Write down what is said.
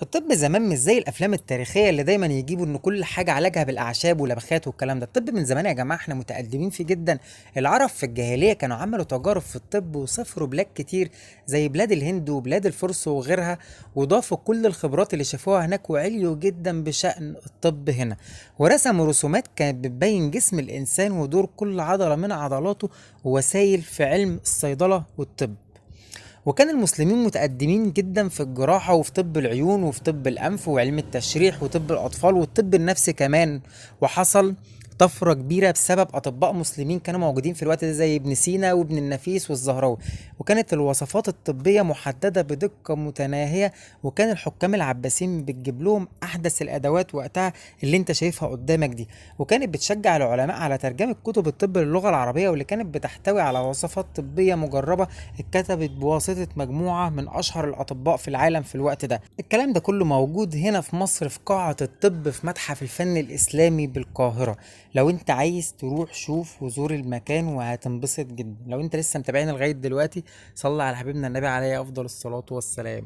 الطب زمان مش زي الافلام التاريخية اللي دايما يجيبوا ان كل حاجة علاجها بالاعشاب ولبخات والكلام ده. الطب من زمان يا جماعة احنا متقدمين فيه جدا. العرب في الجاهلية كانوا عملوا تجارب في الطب وسافروا بلاد كتير زي بلاد الهند وبلاد الفرس وغيرها، وضافوا كل الخبرات اللي شافوها هناك وعليوا جدا بشأن الطب هنا، ورسموا رسومات كانت بتبين جسم الانسان ودور كل عضلة من عضلاته ووسائل في علم الصيدله والطب. وكان المسلمين متقدمين جدا في الجراحة وفي طب العيون وفي طب الأنف وعلم التشريح وطب الأطفال والطب النفسي كمان. وحصل طفرة كبيرة بسبب أطباء مسلمين كانوا موجودين في الوقت ده زي ابن سينا وابن النفيس والزهراوي، وكانت الوصفات الطبية محددة بدقة متناهية، وكان الحكام العباسيين بتجيب لهم أحدث الأدوات وقتها اللي انت شايفها قدامك دي، وكانت بتشجع العلماء على ترجمة كتب الطب للغة العربية واللي كانت بتحتوي على وصفات طبية مجربة اتكتبت بواسطة مجموعة من أشهر الأطباء في العالم في الوقت ده. الكلام ده كله موجود هنا في مصر في قاعة الطب في متحف الفن الإسلامي بالقاهرة. لو انت عايز تروح شوف وزور المكان وهتنبسط جدا. لو انت لسه متابعين لغاية دلوقتي صلي على حبيبنا النبي عليه أفضل الصلاة والسلام.